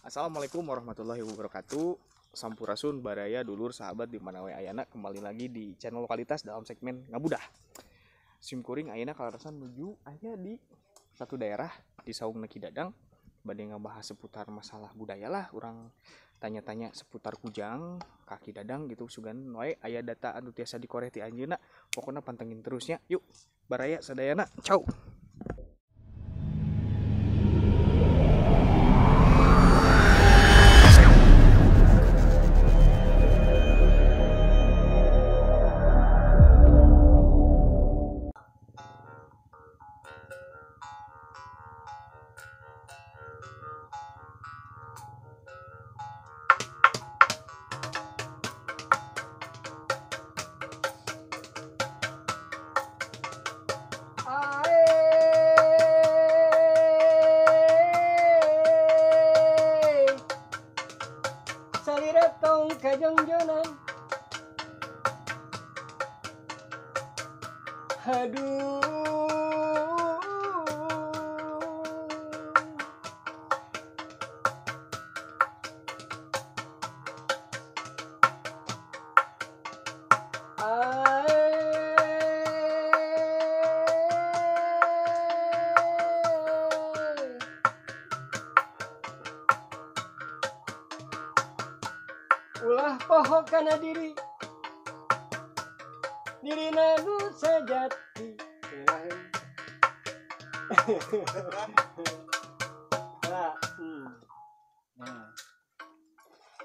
Assalamualaikum warahmatullahi wabarakatuh. Sampurasun baraya dulur sahabat di mana we ayana, kembali lagi di channel Lokalitas dalam segmen Ngabudah. Sim kuring ayeuna kalarasan nuju aya di satu daerah di Saung Ki Dadang bade ngabahas seputar masalah budaya lah, urang tanya-tanya seputar kujang ka Ki Dadang gitu, sugan wae aya data anu tiasa dikoreh ti anjeunna. Pokona pantengin terusnya. Yuk baraya sadayana, ciao. Kajongjonan, aduh, ulah poho kana diri, dirina nu sejati.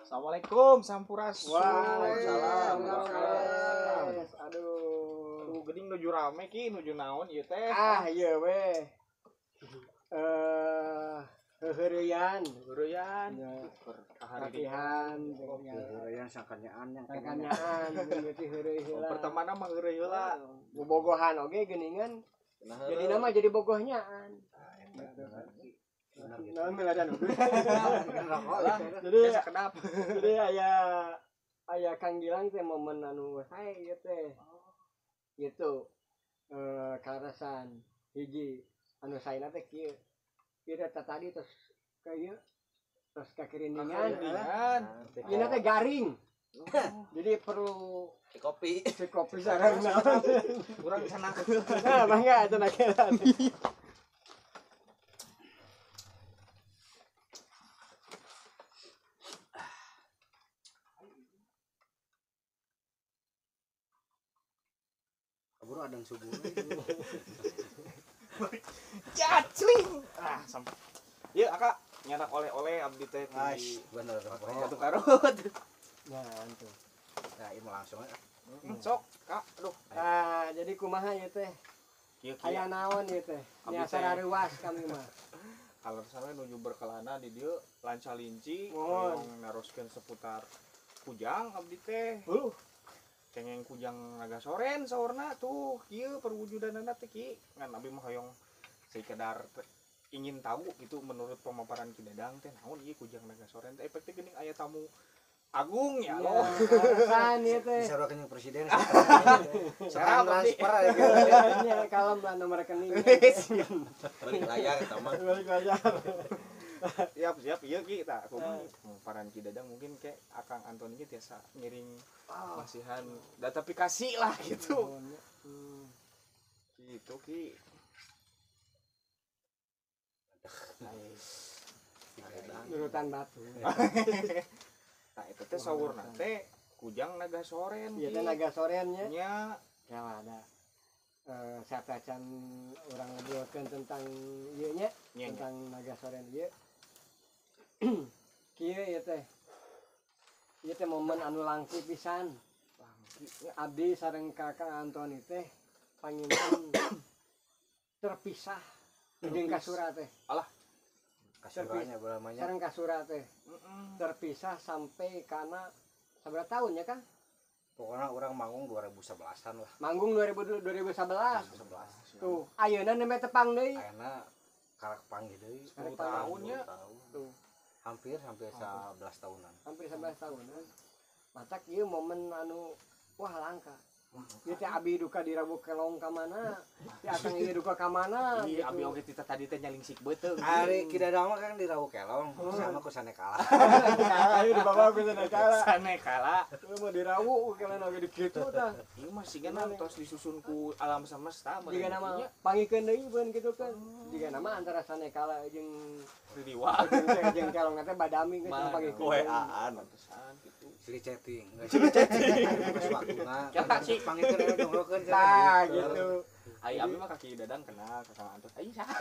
Assalamualaikum sampurasun. Waalaikumsalam. Aduh, aduh geuning nuju rame ki, nuju naon ieu teh? Ah ieu we. Heureuyan, heureuyan. Latihan, heureuyan sakanyaan yang sakanyaan berarti heureuy heula. Pertemanan mah heureuy heula. Bobogohan oge geuningan. Jadi nama jadi bogohnyaan. Naon miladan. Jadi sakedap. Jadi aya Kang Gilang teh momen anu sae ieu teh. Gitu. Kaleresan hiji anu saena teh kieu. Ieu teh tadi terus ka ieu terus kakirindingan. Ieu teh garing. Jadi perlu kopi. Kopi sareng naon. Urang sana. Nah, mangga cenah kelan. Kaburu adang subuh. Jacling. Ah, sampai. Ieu akak nyarak oleh-oleh abdi teh di bener Batu Karut. Nah, itu. Nah, ieu langsung aja. Sok, Kak. Aduh. Nah, jadi kumaha ieu teh? Aya naon ieu teh? Nya sareuwas kami mah. Kaleresan nuju berkelana di dieu lanca linci hoyong naroskeun seputar kujang abdi teh. Cengeng kujang naga soren saurna tuh kieu perwujudanana teh ki. Ngan abdi mah hoyong sekedar ingin tahu gitu menurut pemaparan Ki Dadang teh naon ieu kujang naga soren teh efek teh geuning aya tamu agung ya loh. Alasan ieu teh. Disaruakeun jeung presiden. Sekarang transfer ya nya kalem lah nomor rekening. Balik layar eta mah. Balik layar. Siap siap ieu Ki tah kumaha pemaparan Ki Dadang mungkin ke Akang Antoni ge tiasa ngiring masihan data aplikasi lah gitu. Gitu Ki. Nurutan batu. Nah, itu teh saurna teh kujang naga soren. Ieu teh naga soren nya. Nya. Ya ada. Satacan urang ngobrolkeun tentang ieu nya, tentang naga soren ieu. Kieu ieu teh. Ieu teh momen anu langki pisan. Langki. Abdi sareng Kakang Antoni teh panginten terpisah jeung kasura teh. Alah. Kasuranya beramanya. Sareng kasura teh. Terpisah sampai kana sabaraha tahun ya, Kang? Pokoknya orang manggung 2011-an lah. Manggung 2011. 2011. Tuh, ayeuna nembe tepang deui. Ayeuna karek panggih deui 10 tahun nya. Tuh. Hampir 11 tahunan. Hampir 11 tahunan. Matak ieu momen anu wah langka. Ieu teh abi duka di Rabu Kelong ka mana? Si Akang ieu duka ka mana? Iya, abi oge tita tadi teh nyalingsik beuteung. Ari Ki Dadang mah kan di Rabu Kelong, sama ku Sanekala. Ayo di bawah ku Sanekala. Sanekala. Lu mau di Rawu kalian oge di kitu tah. Ieu mah sigana tos disusun ku alam semesta. Jiga nama pangikeun deui beun kitu kan. Jiga nama antara Sanekala jeung Riwa jeung Kelong teh badami geus pangikeun. WA-an pantesan kitu. Silih chatting. Silih chatting. Geus waktuna. Pangikeun aya donglokeun. Tah gitu. Ai abi mah kaki Dadang kenal ka Kang Antos. Ai saha?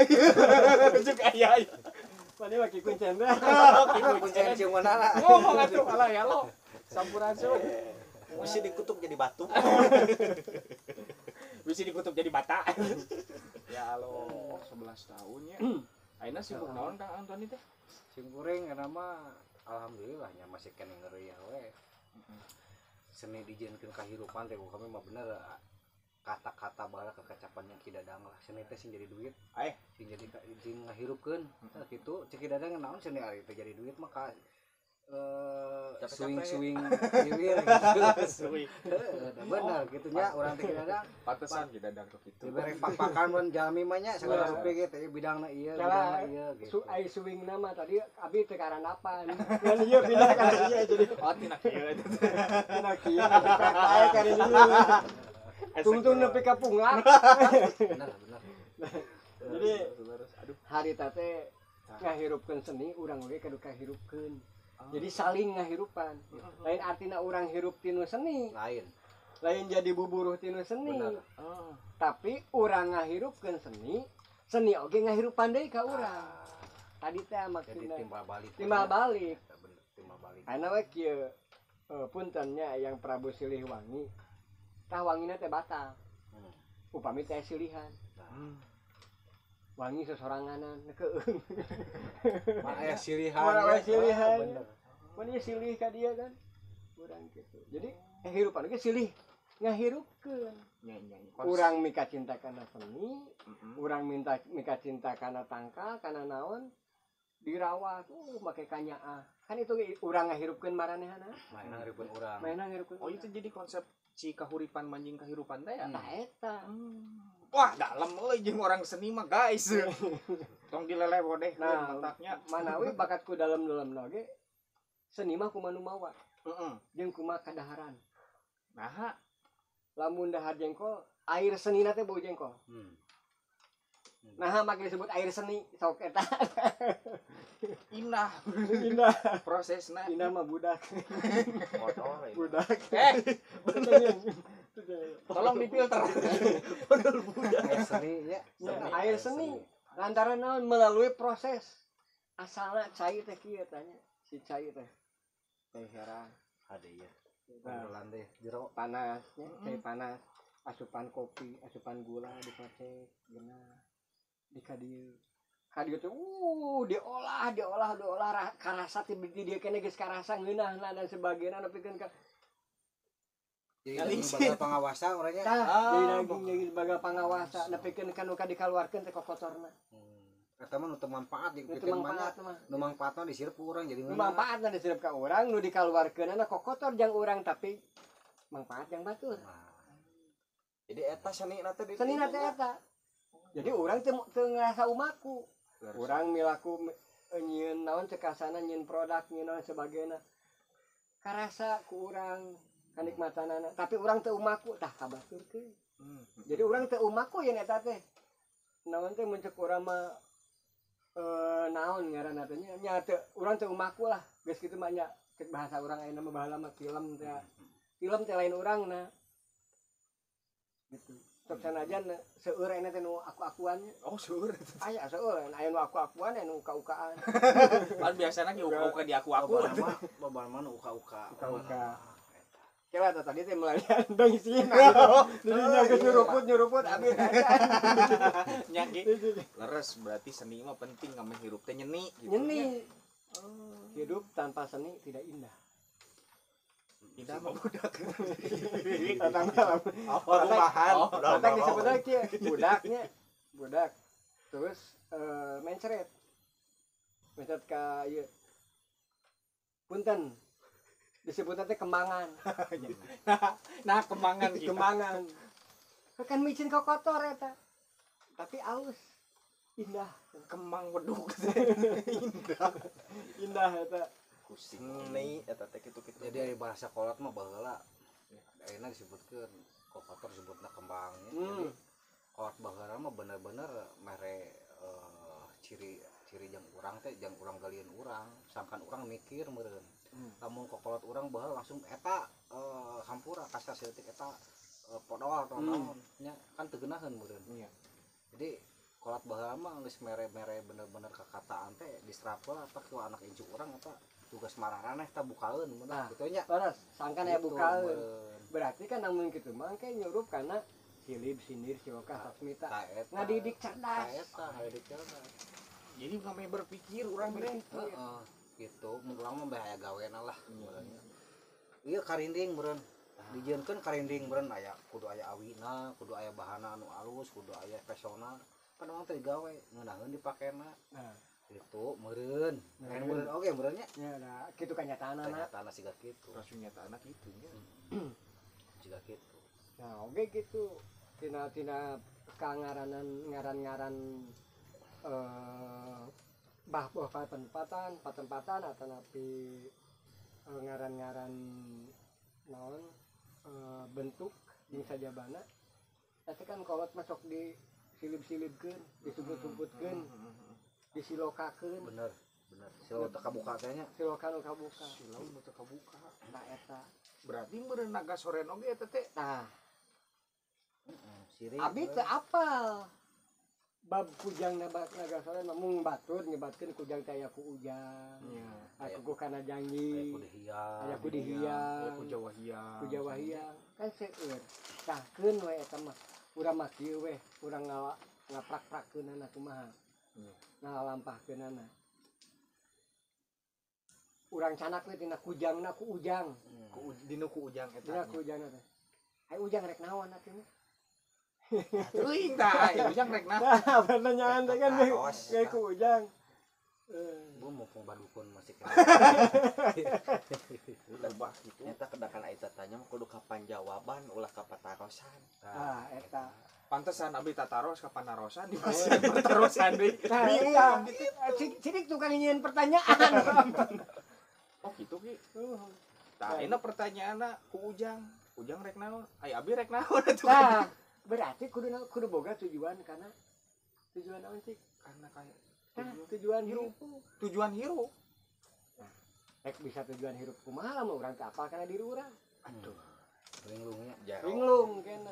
Jeung aya. Mane mah ki kuncen teh. Ki kuncen cium mana? Ngomong atuh alah ya lo. Sampurasun. Bisa dikutuk jadi batu. Bisa dikutuk jadi bata. Ya lo 11 tahun ya. Ayeuna sibuk naon Kang Antoni teh? Simkuring kana mah alhamdulillah nya masih keneh ngeureuyah we. Seni dijieunkeun kahirupan teh kami mah bener kata-kata bara kekacapan yang Ki Dadang lah. Seni teh sing jadi duit. Sing jadi sing ngahirupkeun. Tah kitu cek Ki Dadang naon seni ari teh jadi duit mah ka swing-swing bibir gitu. Swing. Bener kitu nya urang teh Ki Dadang. Pantesan Ki Dadang tuh kitu. Dibere pak-pakan mun jalmi mah nya sagala rupi ge teh bidangna ieu, bidangna ieu gitu. Ai swing nama tadi abi teh karandapan. Kan ieu pindah ka dieu jadi. Oh tina kieu. Tina kieu aya ka dieu. Tungtung nepi ka punglak. Bener, bener. Jadi aduh harita teh ngahirupkeun seni urang oge kudu kahirupkeun. Jadi saling ngahirupan. Lain artina urang hirup tinu seni. Lain. Lain jadi buburuh tinu seni. Tapi urang ngahirupkeun seni, seni oge ngahirupan deui ka urang. Tadi teh maksudna jadi timbal balik. Timbal balik. Bener, timbal balik. Ayeuna we kieu punten nya yang Prabu Silihwangi. Tah wangina teh batal. Upami teh silihan. Wangi sesoranganan keueung. Mah aya silihan. Mah aya silihan. Mun ieu silih ka dia kan. Urang kitu. Jadi kehirupan ge silih ngahirupkeun. Nya nya. Urang mika cinta kana seni, urang minta mika cinta kana tangkal, kana naon dirawat make kanyaah. Kan itu urang ngahirupkeun maranehana. Mainan ngahirupkeun urang. Mainan ngahirupkeun. Oh itu jadi konsep ci kahuripan manjing kahirupan teh ya? Tah eta. Wah, dalam euy jeung orang seni mah guys. Tong dilelewodeh nah, mataknya. Manawi bakatku dalam-dalam oge seni mah kumaha nu mawa. Heeh. Jeung kumaha kadaharan. Naha lamun dahar jengkol, air senina teh bau jengkol. Nah, make disebut air seni sok eta. Indah. Indah. Prosesna. Indah mah budak. Kotor. Budak. Tolong difilter. Padahal budak. Air seni ya. Air seni. Lantaran naon melalui proses. Asalna cai teh kieu tanya. Si cai teh. Teh herang. Ada iya. Obrolan teh jero panas nya, cai panas. Asupan kopi, asupan gula dikocek geunah. Di kadieu. Kadieu teh diolah, diolah karasa ti di dieu kene geus karasa ngeunahna dan sebagainya nepikeun ka jadi sebagai pengawasa orangnya. Tah, jadi sebagai pangawasa nepikeun ka nu dikaluarkeun teh kokotorna. Eta mah nu teu manfaat jeung kitu mah. Nu manfaatna disirep ku urang jadi nu manfaatna disirep ka urang nu dikaluarkeunna kokotor jang urang tapi manfaat jang batur. Jadi eta senina teh senina teh eta. Jadi urang teu ngerasa umaku. Urang milaku nyieun naon cekasana nyieun produk nyieun naon sebagainya. Karasa ku urang kanikmatanana, tapi urang teu umaku tah kabaturkeun. Jadi urang teu umaku yen eta teh. Naon teh mun cek urang mah naon ngaranna teh nya teu urang teu umaku lah. Geus kitu mah nya cek bahasa urang ayeuna mah baheula mah film teh. Film teh lain urangna. Gitu. Sok sanajan seueur ayeuna teh nu aku-akuannya. Oh, seueur. Aya seueur, aya nu aku-akuan, aya nu uka-ukaan. Pan biasana ge uka-uka di aku-aku. Loba mah nu uka-uka. Uka-uka. Kira tadi teh melarian bensin. Jadi nya geus nyuruput abi eta. Nya ge. Leres berarti seni mah penting ngameh hirup teh nyeni gitu. Nyeni. Hidup tanpa seni tidak indah. Indah mah budak. Tatang malam. Rumahan. Tatang disebutna kieu, budaknya. Budak. Terus mencret. Mencret ka ieu. Punten. Disebutna teh kembangan. Nah, kembangan gitu. Kembangan. Kan micin kotor eta. Tapi alus. Indah. Kembang weduk. Indah. Indah eta. Seni eta teh kitu-kitu. Jadi ari bahasa kolot mah baheula ayeuna disebutkeun kotor disebutna kembangnya. Jadi kolot baheula mah bener-bener mere ciri ciri jang urang teh, jang urang galian urang, sangkan urang mikir meureun. Lamun kokolot urang baheula langsung eta hampura kasar saeutik eta podol atau naon nya kan teu geunaheun meureun. Iya. Jadi kolot baheula mah geus mere-mere bener-bener kakataan teh diserap heula eta ku anak incu urang eta tugas mararaneh eta bukaeun mun Nah, kitu nya. Leres, sangkan aya Gitu, bukaeun. meureun. Berarti kan namun kitu mah engke nyurup kana silib sindir siloka sasmita. Tah eta. Ngadidik Tah cerdas. eta ngadidik cerdas. Jadi namanya berpikir urang teh. Heeh, gitu. Mun urang mah beh aya gawena lah meureun. Ieu karinding meureun. Dijieunkeun karinding meureun aya kudu aya awina, kudu aya bahana anu alus, kudu aya pesona. Kan urang teh digawe ngeunaheun dipakena. Nah, Gitu meureun. Lain meureun oge meureun nya. ya da kitu kanyataanana. Ternyata siga kitu. Langsung nyata anak gitu nya. Siga kitu. Nah, oge gitu. Tina tina kangaranan ngaran-ngaran bah bah patempatan, patempatan atanapi ngaran-ngaran naon bentuk jeung sajabana. Tapi kan kolot masuk di silib-silibkeun, disumput-sumputkeun, disilokakeun, Bener, bener. Silau teu kabuka teh nya. siloka nu kabuka. Silau nu teu kabuka. Tah eta. Berarti meureun naga soren oge eta teh. Tah, Heeh, sirik. abi teu apal. Bab kujang naga naga soren mah mung batur nyebatkeun kujang teh aya ku ujang. Iya. Aya ku kana Aya janji, kudu hiang. aya ku dihiang, Aya ku Jawa hiang. ku Jawa hiang. Kan seueur. Tah keun we eta mah. Urang mah kieu we, urang ngala ngaprak-prakeunana kumaha. Iya. Ngalampahkeunana. Urang canak we tina kujangna ku ujang. Ku dinu ku ujang eta. Dina ku ujangna teh. Ai ujang rek naon atuh nya? Teuing tah, ai ujang rek naon. Nah, pertanyaan teh kan Taros. kayak ku ujang. Bu mumpung badukun masih kena. Lebah gitu. Eta kedakan eta tanya mah kudu kapan jawaban ulah kapatarosan. Ah, eta. Pantesan abdi tataros kapan narosan di masih patarosan deui. Nah, Bingung eta. abdi teh. Sidik tukang nyieun pertanyaan. Oh gitu ki. Tah, ini pertanyaanna ku ujang. Ujang rek naon? Ai abdi rek naon atuh. Nah, berarti kudu kudu boga tujuan karena tujuan naon sih? Karena kayak Nah, tujuan hirup. tujuan hirup. Rek bisa tujuan hirup kumaha lamun urang teu apal kana diri urang. Aduh. Linglungnya. Jaro. Linglung kena.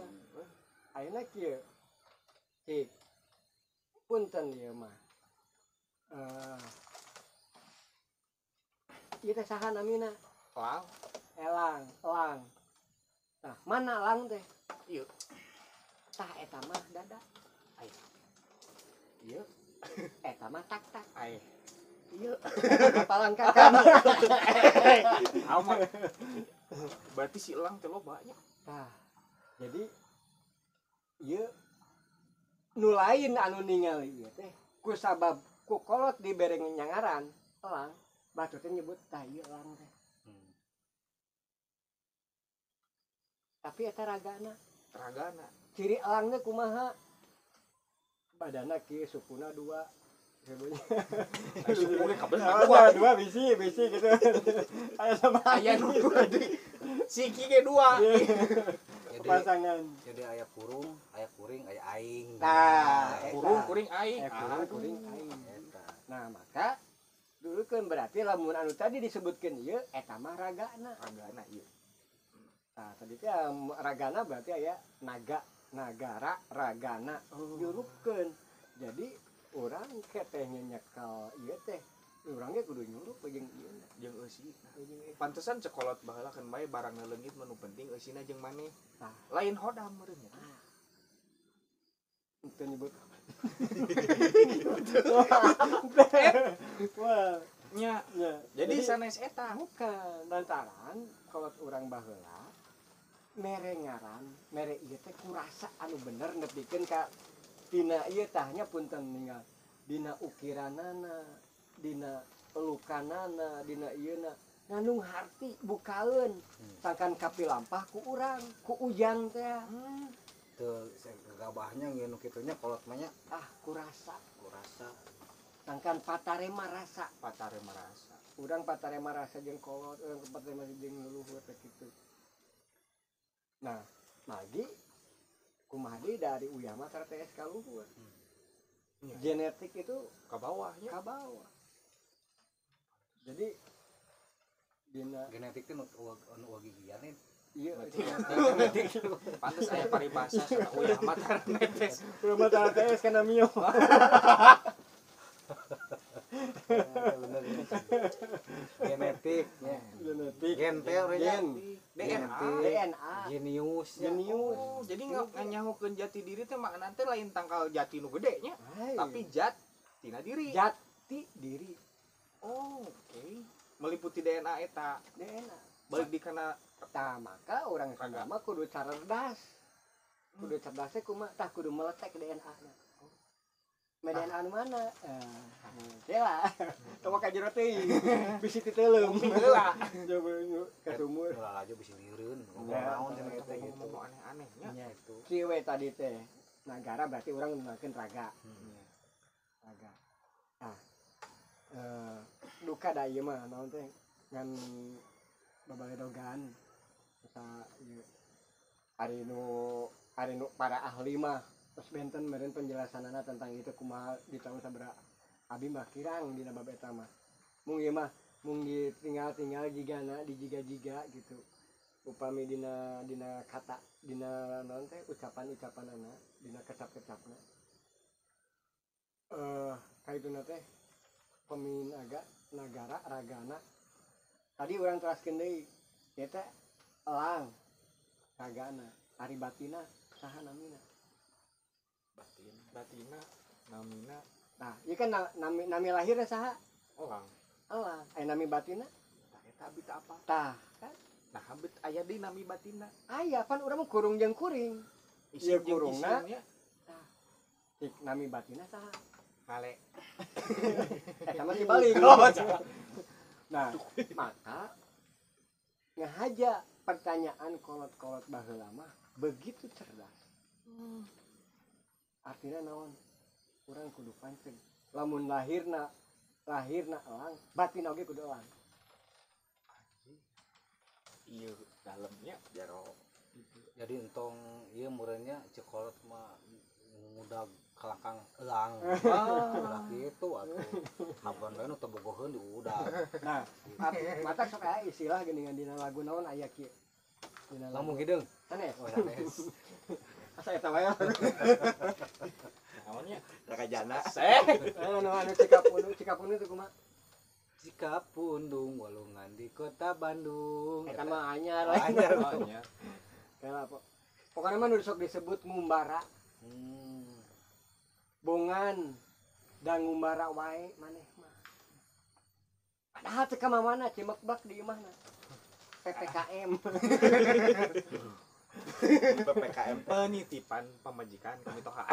Ayeuna kieu. Cik. Punten ieu mah. Ieu teh saha namina? Wow. Elang, elang. Nah, mana elang teh? Ieu. Tah eta mah dada. Ai. Ieu. Eta mah tak tak. Ai. Ieu. Kapalan kakak. Amat. Berarti si elang teh loba nya. Tah. Jadi ieu nu lain anu ningali ieu teh ku sabab ku kolot dibere nyangaran elang, batu teh nyebut tah ieu elang teh. Tapi eta ragana, Ragana. ciri elang teh kumaha? Badana kieu sukuna dua. Hebohnya. Ai suku ge kabeh Dua, dua. dua bisi, bisi gitu. Aya sama Aya nu dua deui. Si ki ge dua. Jadi pasangan. jadi aya kurung, aya kuring, aya aing. Nah, Kurung kuring aing. Eh, kurung kuring aing. Eta. Nah, maka dulu kan berarti lamun anu tadi disebutkeun ieu eta mah ragana. Ragana ieu. Nah, tadi teh ragana berarti aya naga, nagara, ragana nyurupkeun. Jadi urang ke teh nyekel ieu teh urang ge kudu nyurup jeung ieu Jeung eusi. jeung ieu. Pantesan cekolot baheula kan bae barang leungit mah nu penting eusina jeung maneh. Tah. Lain hodam meureun nya. Teu nyebut. Wah, Nya. nya. Jadi sanes eta. Bukan lantaran kalau urang baheula mere ngaran, mere ieu teh kurasa anu bener nepikeun ka dina ieu tahnya punten ninggal dina ukiranana, dina lukanana, dina ieuna Ngandung harti bukaeun sangkan kapilampah ku urang, ku ujang teh. Teu gabahnya ngeun kitu nya kolot mah nya. Ah, kurasa, kurasa. Sangkan patarema rasa, patarema rasa. Urang patarema rasa jeung kolot, urang patarema jeung leluhur teh kitu. Nah, lagi kumaha deui dari uyah mah TTS ka luhur. Genetik itu ka bawahnya, ka bawah. Jadi dina genetik teh nu gigian nih. Iya, genetik. Pantes aya paribasa sana uyah mah TTS. Uyah mah TTS kana mio. Bener genetik nya. Genetik. Gen teh gen. DNA, genius, genius. Oh, jadi nganyahokeun jati diri teh makna teh lain tangkal jati nu gede nya, tapi jatina diri. Jati diri. Oh, oke. Okay. Meliputi DNA eta. DNA. Balik di kana tah maka orang Sunda mah kudu cerdas. Kudu cerdasnya kumaha? Tah kudu meletek DNA-na. DNA anu mana? Cela. Tong ka jero teuing. Bisi titeuleum. Heula. Coba ka sumur. Ulah aja bisi lieureun. Ngomong naon cenah eta gitu. Ngomong aneh-aneh nya. Nya itu. Kieu we tadi teh. Nagara berarti urang nggunakeun raga. Raga. Nah, duka da ieu mah naon teh ngan babaledogan. Sa ieu ari nu para ahli mah terus benten meureun penjelasanana tentang itu kumaha di tahun sabaraha abi mah kirang dina bab eta mah mung ieu mah mung ditinggal-tinggal jigana dijiga-jiga gitu upami dina dina kata dina naon teh ucapan-ucapanana dina kecap-kecapna kaituna teh pemin aga nagara ragana tadi urang teraskeun deui ieu teh elang ragana ari batina saha namina batina namina. Nah, ieu kan nami lahirna saha? Elang. Elang. Aya nami batina? Tah eta abdi teh apa? Tah, kan? Nah, abdi aya deui nami batina. Aya pan urang mah kurung jeung kuring. Ieu kurungna. Tah. Cik nami batina saha? Ngale. Eta mah dibalik. Nah, maka ngahaja pertanyaan kolot-kolot baheula mah begitu cerdas. Artinya naon? Urang kudu pancen. Lamun lahirna elang, batin oge kudu elang. Ieu dalemnya jero. Jadi entong ieu meureunnya ceuk kolot mah ngudag kalangkang elang. Ah, kitu atuh. Haban bae nu teu bogoheun diudag. Nah, mata sok aya istilah geuningan dina lagu naon aya kieu. Dina lagu Lamun hideung. Sanes. Oh, sanes. Asa eta wae. Naonnya? Rakajana. Anu anu Cikapundung itu kumaha? Cikapundung walungan di kota Bandung. Eta mah anyar lain. Anyar. Kayak apa? Pokoknya mah nu sok disebut ngumbara. Bongan dan ngumbara wae maneh mah. Padahal teu ka mana cimekbak di imahna. PPKM. PPKM penitipan pamajikan kami toha.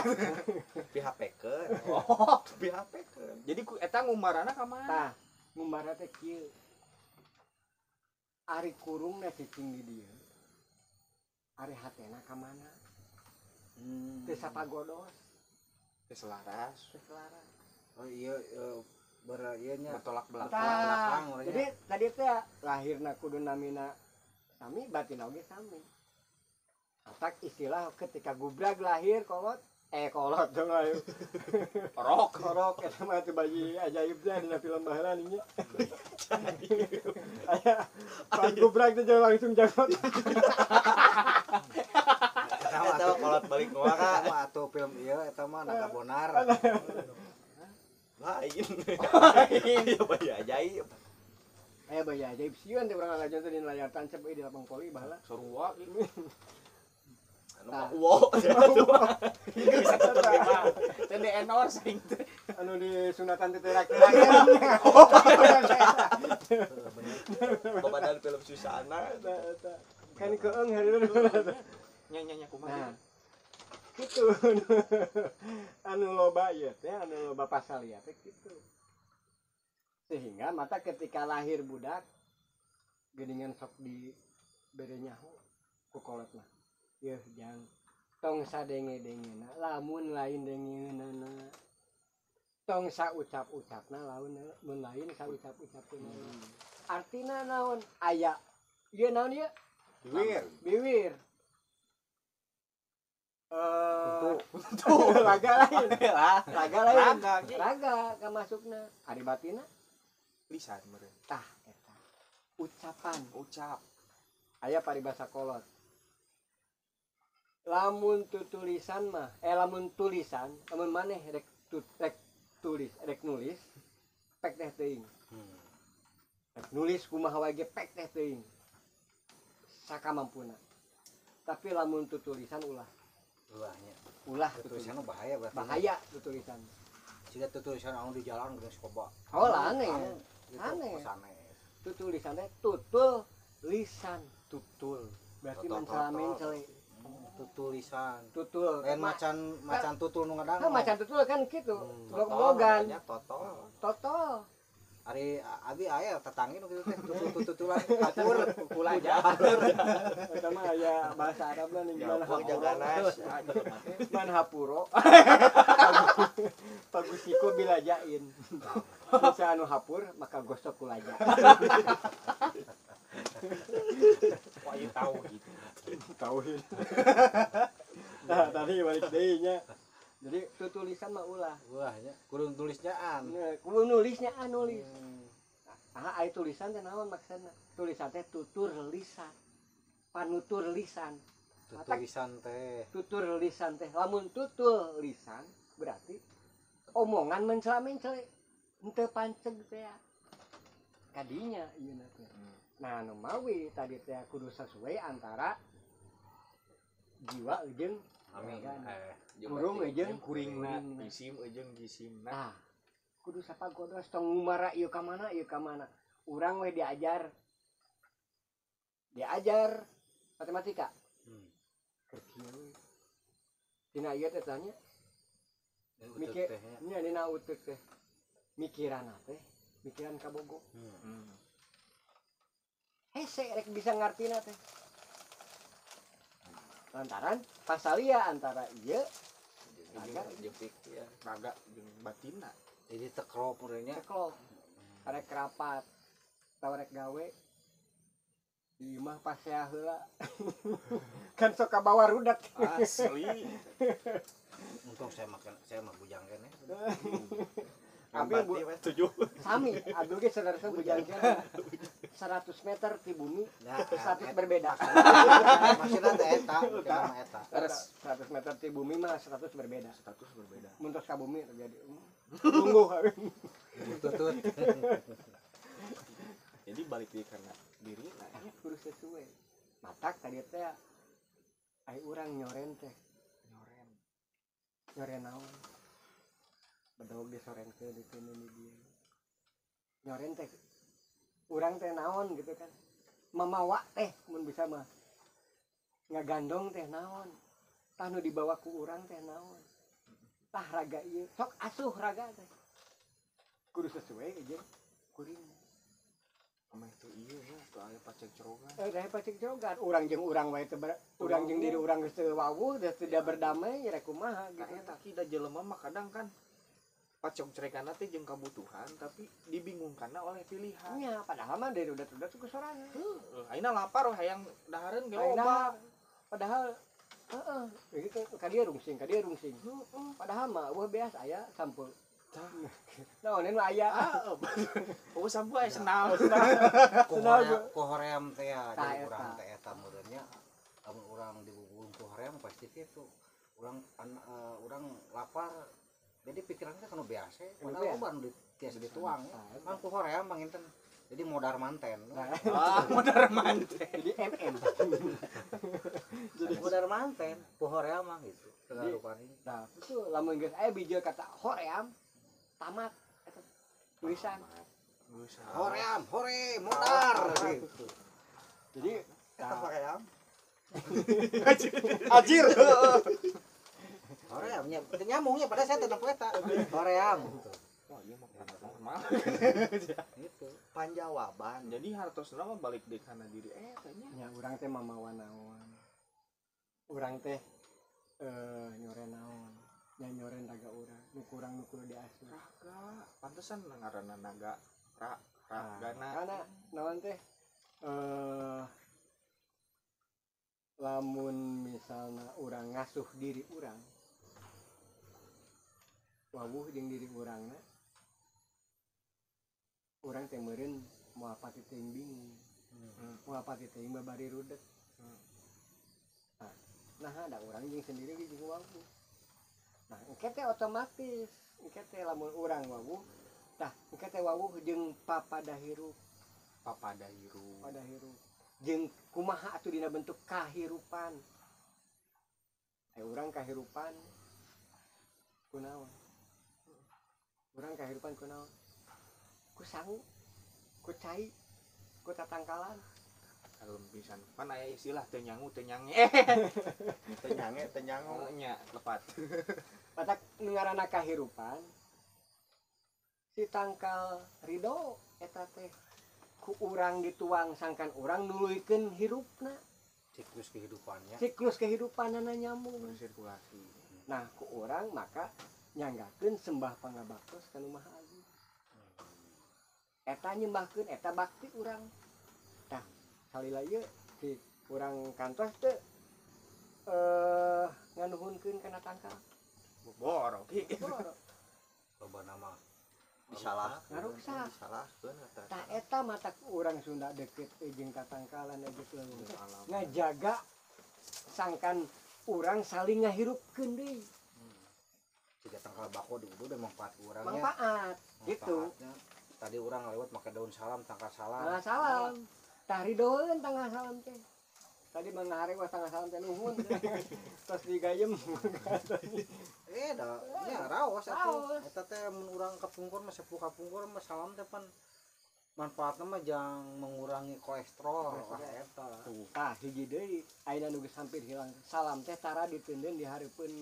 PHP-keun. Oh, PHP-keun. Jadi ku eta ngumbarana ka mana? Tah, ngumbara teh kieu. Ari kurungna cicing di dieu. Ari hatena ka mana? Teu sapagodos. Teu selaras. Teu selaras. Oh iya ber ieu nya bertolak belakang. Jadi tadi teh lahirna kudu namina sami batin oge sami. Atak istilah ketika gubrag lahir kolot kolot dong ayo. Orok eta mah teu bayi ajaib teh dina film baheula nya. Aya pan gubrag teh langsung jagot. Eta mah kolot balik ngora mah atuh film ieu eta mah Naga Bonar. Lain. Ieu bayi ajaib. Aya bayi ajaib sieun teh urang lalajon teh dina layar tancap euy di lapang voli baheula. Sarua gitu. Anu mah uwo. Bisa terima. Teh di endorse aing teh. Anu di sunatan teh terak-terak. Babadan film Susana. Kan keung hari itu. Nya nya nya kumaha. Nah, gitu. Anu loba ieu teh, anu loba pasal ieu teh gitu. Sehingga mata ketika lahir budak Geuningan sok di bere nyaho ku kolot mah. Yeuh jang tong sadenge-dengena lamun lain dengeunana. Tong saucap-ucapna lamun mun lain saucap-ucapna. Artina naon? Aya ieu naon ieu? Biwir. Biwir. Tuh raga lain. Raga lain. Raga kamasukna. Ari batina lisan meureun. Tah eta. Ucapan, ucap. Aya paribasa kolot. Lamun tutulisan mah, lamun tulisan, lamun maneh rek rek tulis, rek nulis, pek teh teuing. Rek nulis kumaha wae ge pek teh teuing. Sakamampuna. Tapi lamun tutulisan ulah. Ulahnya. Ulah tutulisan bahaya berarti. Bahaya tutulisan. Jika tutulisan anu di jalan geus coba. Oh, aneh. Aneh. Tutulisan teh tutul lisan, tutul. Berarti mencela-mencela. Tutulisan. Tutul. Lain macan macan tutul nu ngadang. Nah, macan tutul kan kitu. Blog-blogan. Totol. Totol. Ari abi aya tetanggi nu kitu teh tutul-tutulan kapur kulaja. Eta mah aya bahasa Arabna ning gimana hapuro. Man hapuro. Pagusiko bilajain. Bisa anu hapur maka gosok kulaja. Wah, ieu tahu gitu. Tauhid. Nah, tadi balik deui nya. Jadi tutulisan mah ulah. Ulah nya, kudu nulisnyaan. Nah, kudu nulisnyaan nulis. Ah, aya tulisan teh naon maksudna? Tulisan teh tutur lisan. Panutur lisan. Tutulisan teh. Tutur lisan teh. Lamun tutul lisan berarti omongan mencela-mencela. Henteu panceg teh. Kadinya ieu na teh. Nah, nu mawi tadi teh kudu sesuai antara jiwa jeung amin. Kurung jeung kuringna, jisim jeung jisimna. Nah, kudu sapagodos tong ngumara ieu ka mana ieu ka mana. Urang we diajar. Diajar matematika. Keur kieu. Dina ieu teh tanya. Mikir nya dina uteuk teh. Mikiranna teh, mikiran kabogo. Hese rek bisa ngartina teh. Lantaran pasalia antara ieu raga jeung pikir, raga jeung batina. Jadi tekrop meureunnya. Tekrop. Rek rapat, tau rek gawe. Di imah pasea heula. Kan sok kabawa rudak. Asli. Untung saya makan, saya mah bujang keneh. Abi bu, sami, abdi ge sadarsa bujang keneh. 100 meter ti bumi, nah, status berbeda. Maksudna teh eta, mah eta. 100 meter ti bumi mah status berbeda. Status berbeda. Mun tos ka bumi terjadi. Tunggu. Tutut. Jadi balik deui karena diri nah, kudu sesuai. Matak tadi teh ai urang nyoren teh. Nyoren. Nyoren naon? Bedog disorenkeun di sini di dieu. Nyoren teh urang teh naon gitu kan. Mamawa teh mun bisa mah ngagandong teh naon. Tah nu dibawa ku urang teh naon. Tah raga ieu sok asuh raga teh. Kudu sesuai jeung kuring. Ameh teu ieu nya teu aya pacekcogan. Teh pacekcogan urang jeung urang wae teh urang jeung diri urang geus teu wawuh geus tidak berdamai rek kumaha gitu. Tah eta ki da jelema mah kadang kan pacongcrekanna teh jeung kabutuhan tapi dibingungkanna oleh pilihan. Nya padahal mah dari udah-udah tuh sorangan. Heeh, ayeuna lapar hayang dahareun ge loba. Padahal heeh, gitu ka dieu rungsing, ka dieu rungsing. Heeh, padahal mah eueuh beas aya sampeu. Tah. Naon nu aya? Oh, sampeu aya senal. Ku hoream teh ya, jadi urang teh eta meureun nya lamun urang dibubulung ku hoream pasti kitu. Urang urang lapar jadi pikiran teh kanu biasa, padahal loba nu tiasa dituang. Kan ku hoream manginten. Jadi modar manten. Ah, modar manten. Jadi MM. Jadi modar manten, ku hoream mah gitu. Segala. Nah, itu lamun geus aya bijil kata hoream tamat eta tulisan. Hoream, hore, modar gitu. Jadi eta hoream. Ajir. Hoream nya nyambungnya pada saya tetep eta. Hoream gitu. Wah, ieu mah normal. Gitu. Panjawaban. Jadi hartosna mah balik deui kana diri eta nya. Nya urang teh mamawa naon. Urang teh nyoren naon. Nya nyoren raga urang, nu kurang nu kudu diasuh. Raga, pantesan ngaranna naga ra ragana. Karena naon teh lamun misalna urang ngasuh diri urang wawuh jeung diri urangna urang teh meureun moal pati teuing bingung, moal pati teuing babari rudet. Nah ada urang jeung sendiri ge jeung wawuh. Nah engke teh otomatis engke teh lamun urang wawuh tah engke teh wawuh jeung papada hirup. Papada hirup. Papada hirup. Jeung kumaha atuh dina bentuk kahirupan. Aya urang kahirupan kunaon? Urang kahirupan kunaon? Ku sangu, ku cai, ku tatangkalan. Kalem pisan. Pan aya istilah teu nyangu teu nyange. Teu nyange teu nyangu nya lepat. Matak nu ngaranna kahirupan si tangkal ridho eta teh ku urang dituang sangkan urang nuluykeun hirupna. Siklus kehidupannya. Siklus kehidupanana nyambung. Bersirkulasi. Nah, ku urang maka nyanggakeun sembah pangabaktos ka nu Maha Agung. Eta nyembahkeun eta bakti urang. Tah, salila ieu si urang kantos teu nganuhunkeun kana tangkal. Boro ki. Boro. Loba nama disalahkeun. Ngaruksak. Disalahkeun eta. Tah eta mata urang Sunda deket jeung tatangkalan deket leuweung. Ngajaga sangkan urang saling ngahirupkeun deui. Siga tangkal bako diuduh da manfaat urangnya. Manfaat gitu. Tadi urang lewat make daun salam, tangkal salam. Tangkal salam. Tah ridoeun tangkal salam teh. Tadi mangahare wah tangkal salam teh nuhun. Tos digayem. Da nya raos atuh. Eta teh mun urang kapungkur mah sepuh kapungkur mah salam teh pan manfaatna mah jang mengurangi kolesterol. Eta. Tah hiji deui ayeuna nu geus hampir hilang. Salam teh tara diteundeun di hareupeun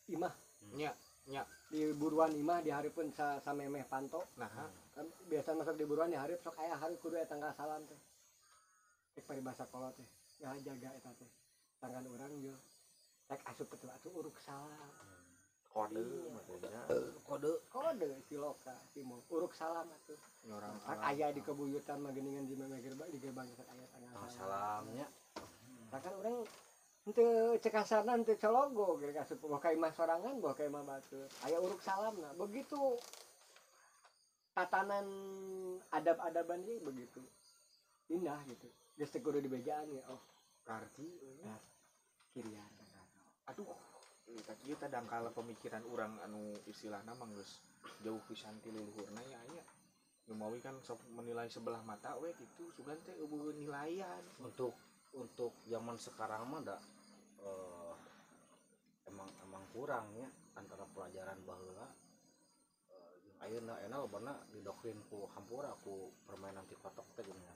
imah. Nya, nya. Di buruan imah di hareupeun samemeh panto. Nah, kan biasa masuk di buruan di hareup sok aya hareup kudu eta tangkal salam teh. Rek paribasa kolot teh. Ngajaga eta teh. Tangkan urang yo. Rek asup ketua atuh uruk salam. Kode maksudnya. Kode kode siloka timur uruk salam atuh. Nyorang aya di kebuyutan mah geuningan di memeh gerbang di gerbang sok aya tangkal salamnya. Tah kan urang henteu cekasarna henteu cologo ge asup boh ka imah sorangan boh ka imah batur. Aya uruk salamna. Begitu tatanan adab-adaban ieu begitu indah gitu. Geus teu kudu dibejaan ya. Oh, berarti nah, kirian. Aduh, eta kieu teh dangkal pemikiran urang anu istilahna mah geus jauh pisan ti leluhurna nya aya. Nu mawi kan sok menilai sebelah mata we gitu, sugan teh eueuh nilaian. Untuk zaman sekarang mah da emang kurang ya antara pelajaran baheula ayeuna enak lobana didoktrin ku hampura ku permainan ti kotok teh geuning.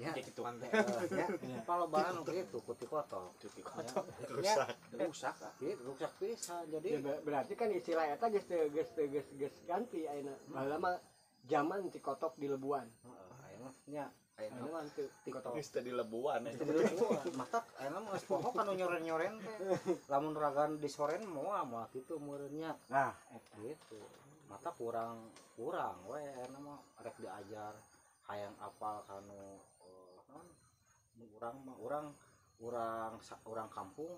Ya kitu kan teh. Ya, palobana nu kitu ku ti kotok. Ti kotok. Rusak. Rusak. Gitu, rusak pisan. Jadi ya, berarti kan istilah eta geus teu geus ganti ayeuna. Baheula mah zaman ti kotok di lebuan. Heeh, ayeuna nya ayeuna mah teu ti kotok. Geus teu di lebuan. Geus teu di lebuan. Matak ayeuna mah geus poho kanu nyoren-nyoren teh. Lamun ragan disoren moal moal kitu meureun nya. Nah, eta gitu. Mata kurang we ayeuna mah rek diajar hayang apal kanu naon urang mah urang kampung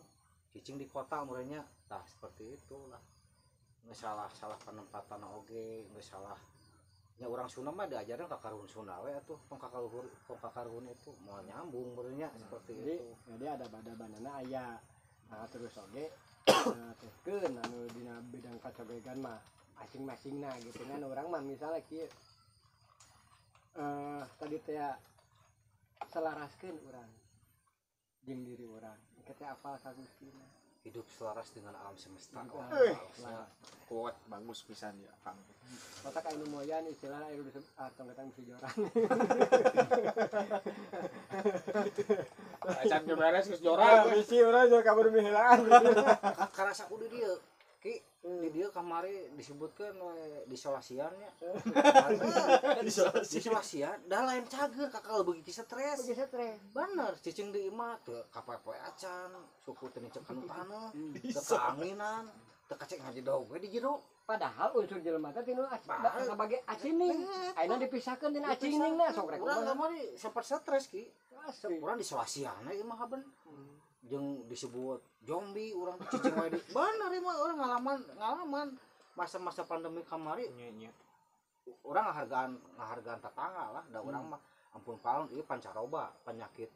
cicing di kota meureun nya tah seperti itulah geus salah penempatan oge geus salah nya urang Sunda mah diajarna ka karuhun Sunda we atuh tong ka kaluhur tong ka karuhun itu moal nyambung meureun nya seperti jadi, itu. Jadi ada bada-badana aya nah terus oge tehkeun anu dina bidang kacogegan mah masing-masingna gitu kan orang mah misalnya kieu tadi teh selaraskeun urang jeung diri urang engke teh apal ka Gustina hidup selaras dengan alam semesta. Kuat bagus pisan ya Kang. Matak anu moyan istilahna anu disebut tong ketang bisi joran. Acan ge beres geus joran. Bisi urang jo kabur mihelaan. Karasa kudu dieu. Ki di di dieu kamari disebutkeun we disolasian nya. Disolasian da lain cager kakal beuki stres. Beuki stres. Bener, cicing di imah teu kapoe-poe acan, suku teu nincep kanu taneuh, teu kaanginan, teu kacek ngajedog we di jero. Padahal unsur jelema teh tinu sebagai acining. Ayeuna dipisahkeun tina aciningna sok rek. Urang kamari sempat stres ki. Asli. Urang disolasian we imah haben. Jeung disebut zombie urang cicing wae di bener ieu mah urang ngalaman masa-masa pandemi kamari Nya nya. Urang ngahargaan tetangga lah da urang mah ampun palon ieu pancaroba penyakit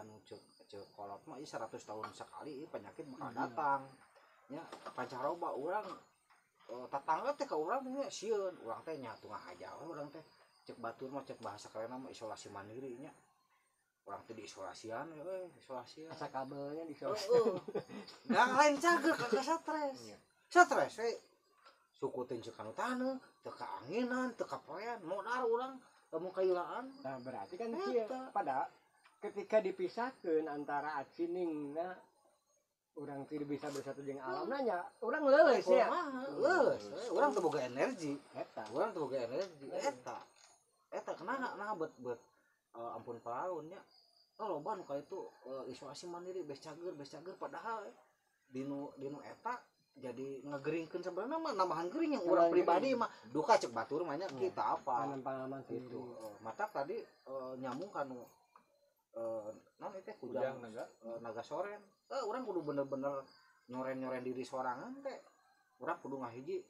anu ceuk ceuk kolot mah ieu 100 tahun sekali ieu penyakit bakal datang nya pancaroba urang tetangga teh ka urang nya sieun urang teh nya tungah aja we urang teh cek batur mah cek bahasa kerenna mah isolasi mandiri nya urang teh diisolasian we isolasian. Asa kabelnya disolasi. Heeh. Da lain cager kakak stres. Iya. Stres we. Suku teh ceuk kanu taneuh, teu kaanginan, teu kapoean, modar urang lamun kailaan. Nah, berarti kan kieu Eta. pada ketika dipisahkeun antara aciningna urang tidak bisa bersatu jeung alamna nya urang leuleus ya. Kumaha? Leuleus we. Urang teu boga energi. Eta. Urang teu boga energi eta. Eta kunaha nah bet bet ampun paun nya. Oh, loba nu ka itu isolasi mandiri bes cager padahal dinu eta jadi ngegeringkeun sebenarnya mah nambahan gering yang urang Nambahan pribadi gering. mah duka cek batur mah nya kita apa Pengalaman sendiri. gitu. Mata tadi nyambung kanu naon itu Kujang kujang naga. Naga soren urang kudu bener-bener nyoren-nyoren diri sorangan teh urang kudu ngahiji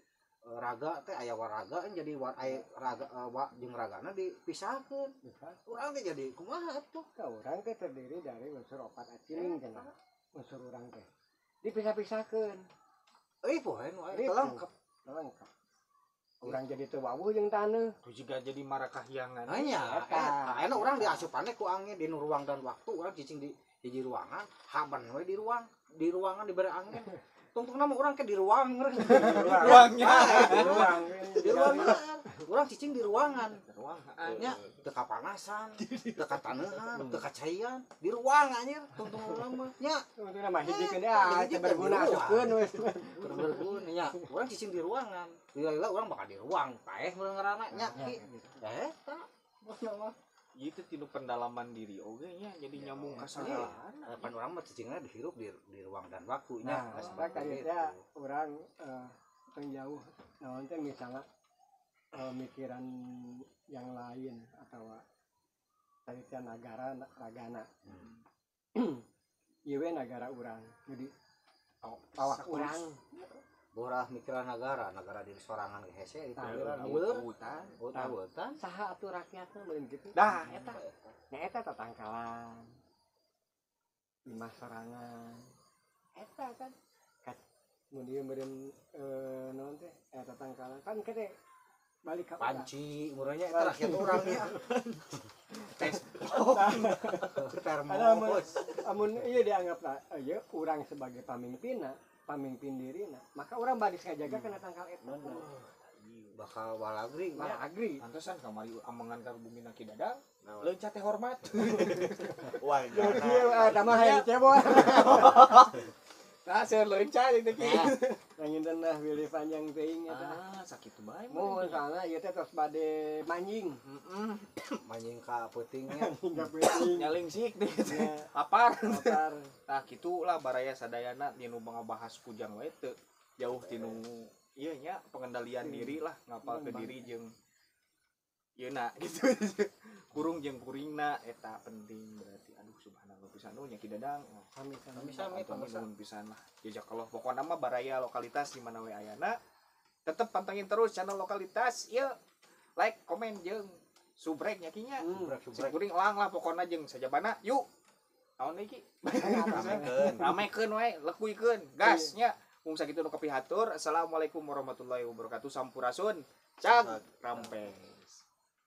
raga teh aya waraga jadi war aya raga wa jeung ragana dipisahkeun Bisa. urang teh jadi kumaha atuh. Ka urang teh terdiri dari unsur opat acining cenah. Unsur urang teh dipisah-pisahkeun. Euy poe nu aya Ripuh. teu lengkap. Lengkap. Urang jadi teu wawuh jeung taneuh. Tuh juga jadi marakahyangan. Nya Eta. eta ayeuna urang diasupannya ku angin di nu ruang dan waktu urang cicing di hiji ruangan haben we di ruang di ruangan dibere angin tungtungna mah urang ke di ruang Ruangnya. Di ruang. Di ruangan urang cicing di ruangan Ruang. nya teu kapanasan teu kataneuhan teu kacaian di ruang anjir tungtung urang mah nya. Untungna mah hijikeun ah teu berguna asupkeun we. Teu berguna nya urang cicing di ruangan lila-lila urang bakal di ruang paeh mun ngaranna nya ki eta pokona mah. Itu tinu pendalaman diri oge nya jadi nyambung ka Iya. sagalana. Pan urang mah cicingna dihirup di ruang dan waktu nya. Nah, seperti tadi itu. teh urang tong jauh naon teh misalnya mikiran yang lain atau tadi teh nagara ragana. Ieu we nagara urang. Jadi awak urang. Borah mikiran negara, negara diri sorangan ge hese Nah, dipikiran. Eueuh, Hutan. aweutan. Saha atuh rakyatna meureun kitu. Dah eta. Nya eta tatangkalan. Imah sorangan. Eta kan kat mun ieu meureun naon teh eta tatangkalan kan kete balik ka urang. Panci murahnya eta rakyat urang nya. Tes. Termos. Amun ieu dianggap lah ieu urang sebagai pamimpinna, pamimpin dirina, maka urang badis ngajaga kana tangkal eta. Bakal walagri nya. Malah agri. Pantesan kamari amengan ka bumi na Ki Dadang. Leunca teh hormat. Wah, Ieu eta mah hayang cebol. Nah, seur leunca jeung teh Ki. Nanginten lah wilih panjang teuing eta. Ah, sakitu bae. Mun soalna ieu teh tos bade manjing. Heeh. Manjing ka peutingnya. Hingga peuting. Nyaling sik deh. Nya, Lapar. lapar. Nah, gitulah baraya sadayana tinu ngabahas kujang wae teu jauh tinu ieu nya pengendalian diri lah ngapal ke diri jeung ieu na gitu. Kurung jeung kuringna eta penting berarti aduh subhanallah pisan nu nya Ki Dadang. Sami sami. Sami-sami Atau pemirsa. nuhun pisan lah. Jazakallah pokokna mah baraya lokalitas di mana we ayana. Tetep pantengin terus channel lokalitas ieu. Like, komen jeung subrek nya Ki nya. Subrek Si subrek. kuring elang lah pokokna jeung sajabana. Yuk. Naon deui Ki? Ramekeun. Ramekeun we, lekuikeun, gas nya. Mung sakitu nu kapihatur. Assalamualaikum warahmatullahi wabarakatuh. Sampurasun. Cag rampes.